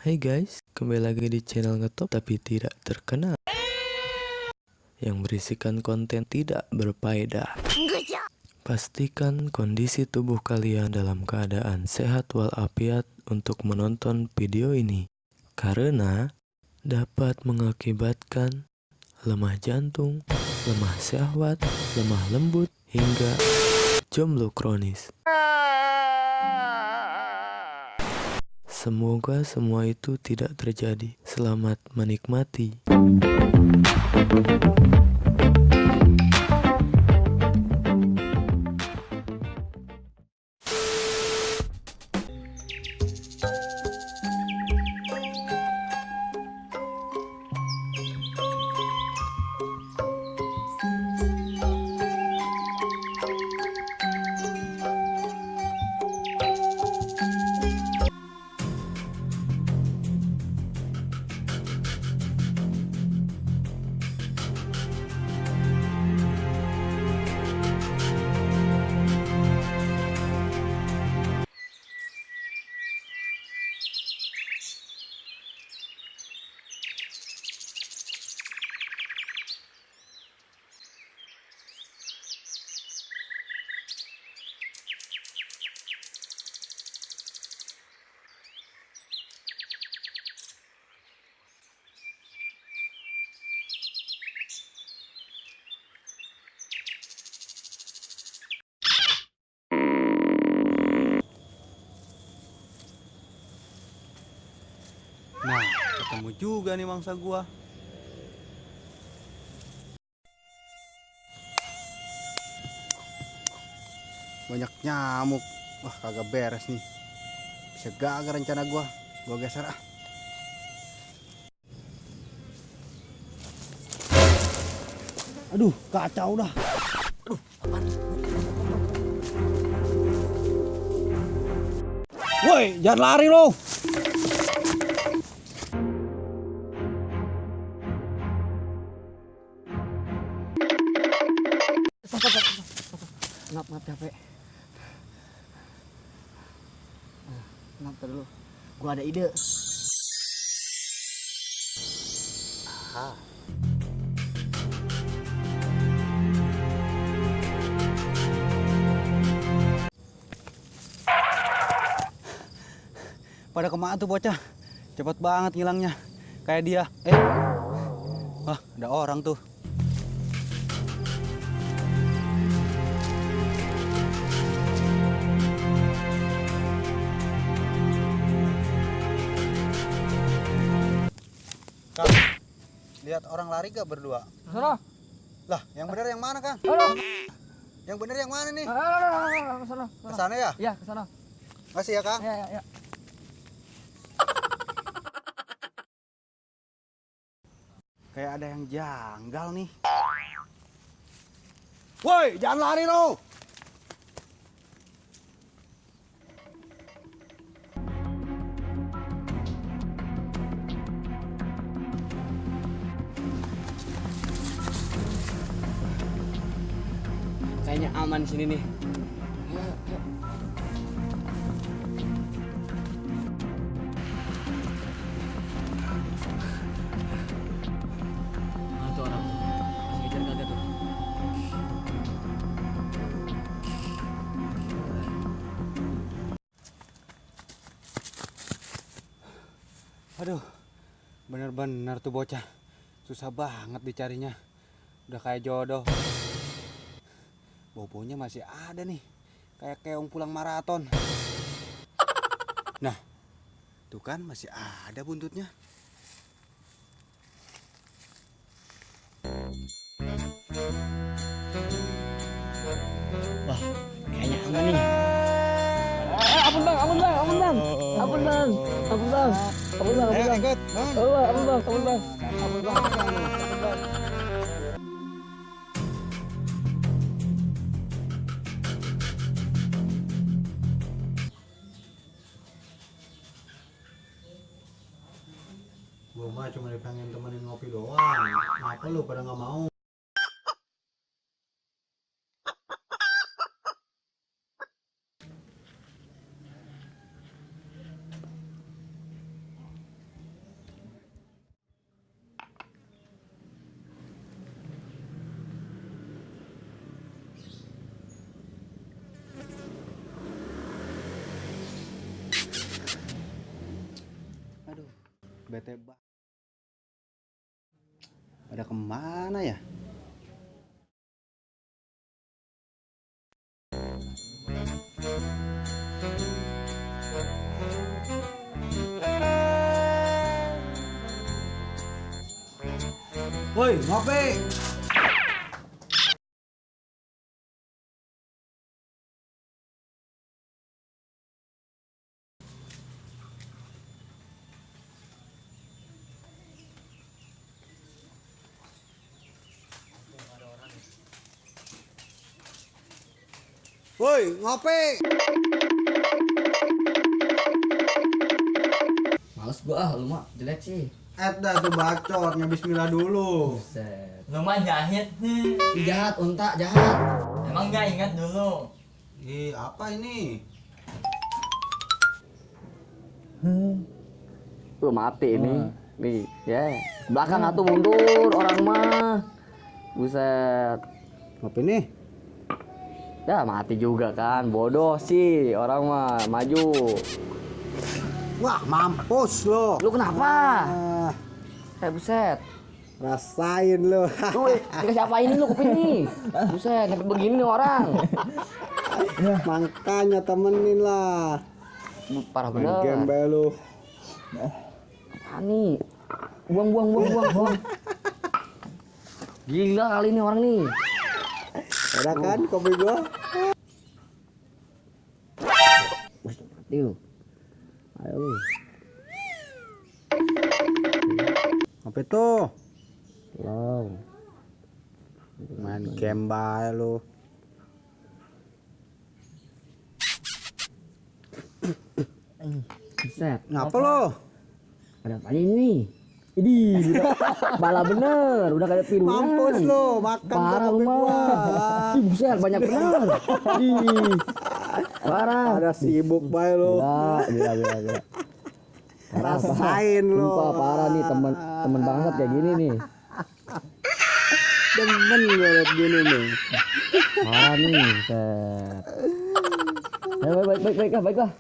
Hai guys, kembali lagi di channel Ngetop tapi tidak terkenal, yang berisikan konten tidak berfaedah. Pastikan kondisi tubuh kalian dalam keadaan sehat walafiat untuk menonton video ini, karena dapat mengakibatkan lemah jantung, lemah syahwat, lemah lembut, hingga jomblo kronis. Semoga semua itu tidak terjadi. Selamat menikmati. Nah, ketemu juga nih mangsa gua. Banyak nyamuk. Wah, kagak beres nih. Bisa gagal rencana gua. Gua geser ah. Aduh, kacau dah. Aduh, apaan? Woi, jangan lari lo. Maaf capek. Maaf dulu. Gua ada ide. Aha. Pada kemana tuh bocah? Cepet banget ngilangnya. Kayak dia. Wah, ada orang tuh. Kang, lihat orang lari gak berdua? Sana. Lah, yang bener yang mana, Kang? Yang bener yang mana nih? Ke sana. Ke sana ya? Iya, ke sana. Makasih ya, Kang. Iya. Kayak ada yang janggal nih. Woi, jangan lari lo. Kayaknya aman di sini nih. Mana tuh orang? Masih ngejar kagak tuh? Aduh, bener-bener tuh bocah. Susah banget dicarinya. Udah kayak jodoh. Bobonya masih ada nih. Kayak keong pulang maraton. Nah, tuh kan masih ada buntutnya. Wah, kayaknya aman nih. Ampun bang. Ikut, bangun. Ampun bang. Ampun bang. Gua mah cuma pengen temenin ngopi doang. Kenapa lu pada nggak mau? Bete banget. Pada kemana ya? Woi, ngopi. Woi, ngopi. Males gua ah, lu mah jelek sih. Dah tuh bacotnya bismillah dulu. Buset. Lu mah jahit nih. Ih, jahat, unta jahat. Emang gak ingat dulu? Apa ini? Tuh mati ini. Nih, ya. Belakang atuh mundur orang mah. Buset. Ngopi nih. Ya mati juga kan. Bodoh sih orang mah maju. Wah, mampus lo. Lu kenapa? Buset. Rasain lo. Lu dikasih apa ini lu kopi nih? Buset, sampai begini nih orang. Makanya temenin lah. Parah Main bener. gembel lu. Apaan nih? Buang. Gila kali ini orang nih. Ada kan kopi gua? Mati lu. Ayo lu. Apa tuh? Wow. Main gembel lu. Buset. Ngapa lo? Ada apa ini? Ini bala bener, udah kayak piruan. Mampus lo, makan Parah lu kopi gua. mah. Ih, buset, banyak bener. Ih. Parah. Ada sibuk bae lo. Gila. Rasain lo. Sumpah parah nih temen banget kayak gini nih. Demen gue liat gini nih. Parah nih, set. Ya, baik lah.